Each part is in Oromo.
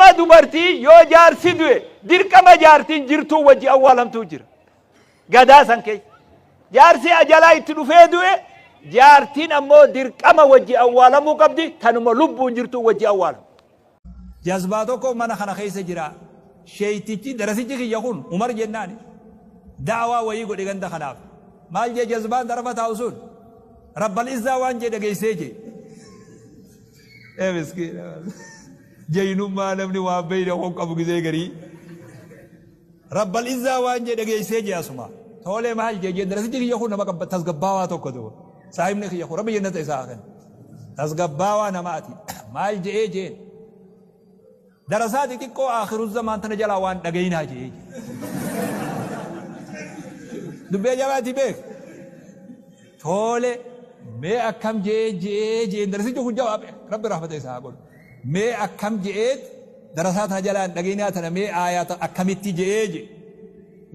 Nama dubartii yoo jaarsi du'e dirqama jaartiin jirtuu wajji awwaalamtuu jira. Gadaa san keessa. Jaarsi ajalaa itti dhufee du'e, jaartiin ammoo dirqama wajji awwaalamuu qabdi, tanuma lubbuun jirtuu wajji awwaalamu. Jazbaa tokko mana kana keessa jira. Sheeytichi darasichi kiyya kun Umar jennaani. Da'awaa wayii godhe ganda kanaaf. Maal jee jazbaan tarafa taa'u sun? Rabbal Izzaa waan jee dhageessee jee. Ee miskiina. Jaynummaa namni waan beeyne kun qabu gizee garii. Rabbal Izzaa waan jee dhageessee jee asuma. Toolee maal jee jee darasichi kiyya kun nama tasgabbaawaa tokko ta'u. Saahibni kiyya kun Rabbi jannata isaa haa kennu. Tasgabbaawaa namaati. Maal je'ee jeen. Darasaa xixiqqoo aakhiru zamaan tana jalaa waan dhagayinaa je'ee jee. Dubbii ajaa'ibaati beek. Toole mee akkam je'ee je'ee jeen darasichi kun jawaab Rabbi rahmata isaa haa godhu. Mee akkam je'eet darasaa tana jalaa hin dhagayinaa tana mee aayaa akkamitti je'ee jee.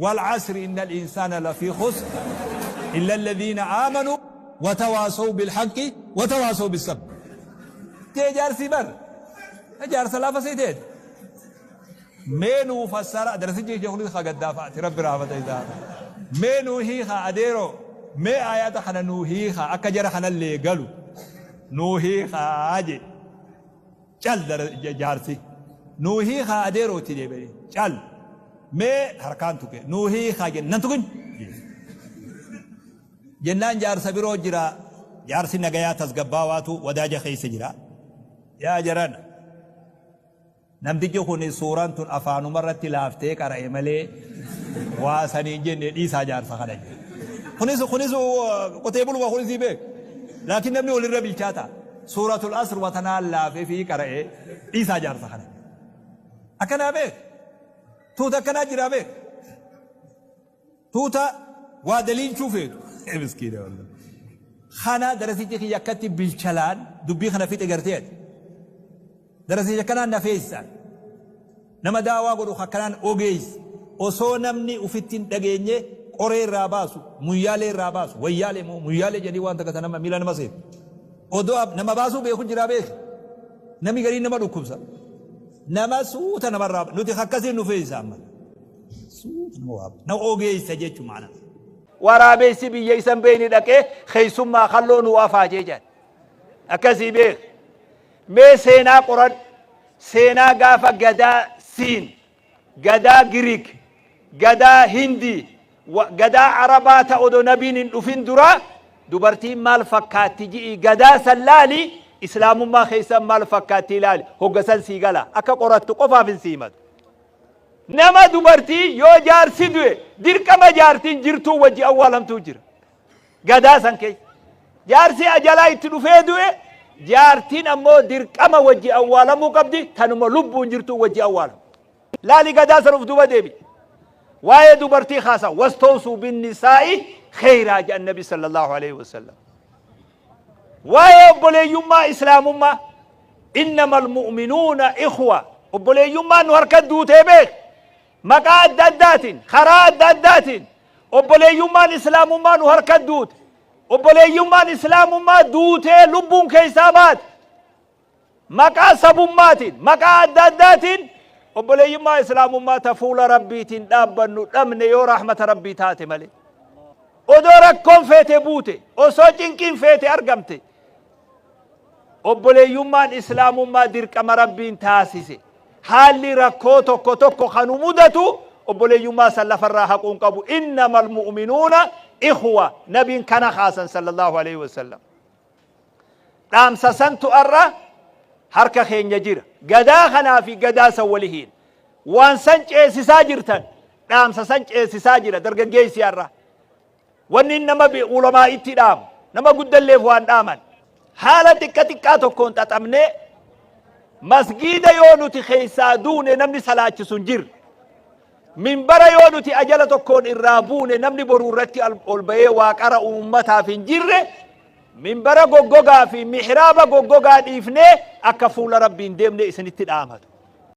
Wal asri innal insaana lafii khusr illa alladhiina aamanuu watawaasaw bilhaqqi watawaasaw bissabr. Jee jaarsii bar jaarsa lafa sii teete. Mee nuu fassara darasichi kiyya kunis ka gaddaa fa'ati Rabbi rahmata isaa haa godhu. Mee nuu hiikaa adeeroo mee aayata kana nuu hiikaa akka jara kanallee galu nuu hiikaa jee. Cal jaarsi. Nuu hiikaa adeeroo itti deebi'e. Cal. Mee harkaan tuqe. Nuu hiikaa jenne nan tuqin. Jennaan jaarsa biroo jira. Jaarsi nagayaa tasgabbaawaatu wadaaja keessa jira. Yaa jarana. Namtichi kun suuraan tun afaanuma irratti laaftee qara'e malee waa sanii hin jenne, dhiisaa jaarsa kana jedhe. Kunis kunis qotee buluma kunis beek. Laakiin namni walirra bilchaata. Suuratul Asr watanaan laafee fi qara'e, dhiisaa jaarsa kana. Akkanaa beek. Tuuta akkanaa jiraa beek. Tuuta waa daliilchuu feetu. Miskiina wallah. Kana darasichi kiyya akkatti bilchalaan dubbii kana fixe gartee ati. Darasichi akkanaan na feessaan. Nama daawaa godhu akkanaan ogeessi. Osoo namni ufitti hin dhageenye qoree irraa baasu, muyyaalee irraa baasu, wayyaalee moo muyyaalee jedhanii waan takka nama miila nama seenu. Odoo nama baasuu beeku jiraa beeki. Namni gariin nama dhukkubsa. Nama suuta namarraa nuti akkasiin nu feessisa amma. Suuta nama waa nama ogeessa jechuun maana. Waraabessi biyya isan beeyne dhaqee keessummaa kalloo nuu afaajee jedhan. Akkasii beek. Mee seenaa qoradhu. Seenaa gaafa gadaa Siin, gadaa Giriik, gadaa Hindii, gadaa Arabaa ta odoo nabiin hin dhufin duraa dubartiin maal fakkaatti ji'i gadaa san laali, islaamummaa keessan maal fakkaatti ilaali, hogga san sii gala, akka qorattu qofaaf hin sii himatu. Nama dubartii yoo jaarsi du'e dirqama jaartiin jirtuu wajji awwaalamtuu jira. Gadaa san keessa. Jaarsi ajalaa itti dhufee du'e, jaartiin ammoo dirqama wajji awwaalamuu qabdi, tanuma lubbuun jirtuu wajji awwaalamu. Laali gadaa san uf duuba deebi. Waa'ee dubartii kaasa wastawsuu binnisaa'i kheyraa jedhan nabi sallallahu alaihi wasallam. Waa'ee obboleeyyummaa islaamummaa, innamal mu'minuuna ikhwa, obboleeyyummaan nu harka duutee beek, maqaa adda addaatiin, karaa adda addaatiin obboleeyyummaan islaamummaa nu harka duute. Obboleeyyummaan islaamummaa duutee lubbuun keessaa baate. Maqaa sabummaatiin, maqaa adda addaatiin obboleeyyummaa islaamummaa ta fuula Rabbiitiin dhaabbannu dhabne yoo rahmata Rabbii taate malee. Odoo rakkoon feete buute, osoo cinqiin feete argamte, obboleeyyummaan islaamummaa dirqama Rabbiin taasise. Haalli rakkoo tokko tokko kan nu mudatu obboleeyyummaa san lafarraa haquun qabu. Innamal mu'minuuna ikhwa, nabiin kana kaasan sallallahu alaihi wasallam. Dhaamsa santu arra harka keenya jira. Gadaa kanaa fi gadaa san wali hiina. Waan san ceesisaa jirtan, dhaamsa san ceesisaa jira dargaggeessi har'a. Wanni nama ulamaa itti dhaamu, nama guddalleef waan dhaaman. Haala xiqqa xiqqaa tokkoon xaxamnee masgiida yoo nuti keessaa duune namni salaachisu hin jirre. Minbara yoo nuti ajala tokkoon irraa buune namni boruu irratti ol bahee waa qara uummataaf hin jirre, minbara goggogaa fi mihraaba goggogaa dhiifnee akka fuula Rabbiin deemne isinitti dhaamatu.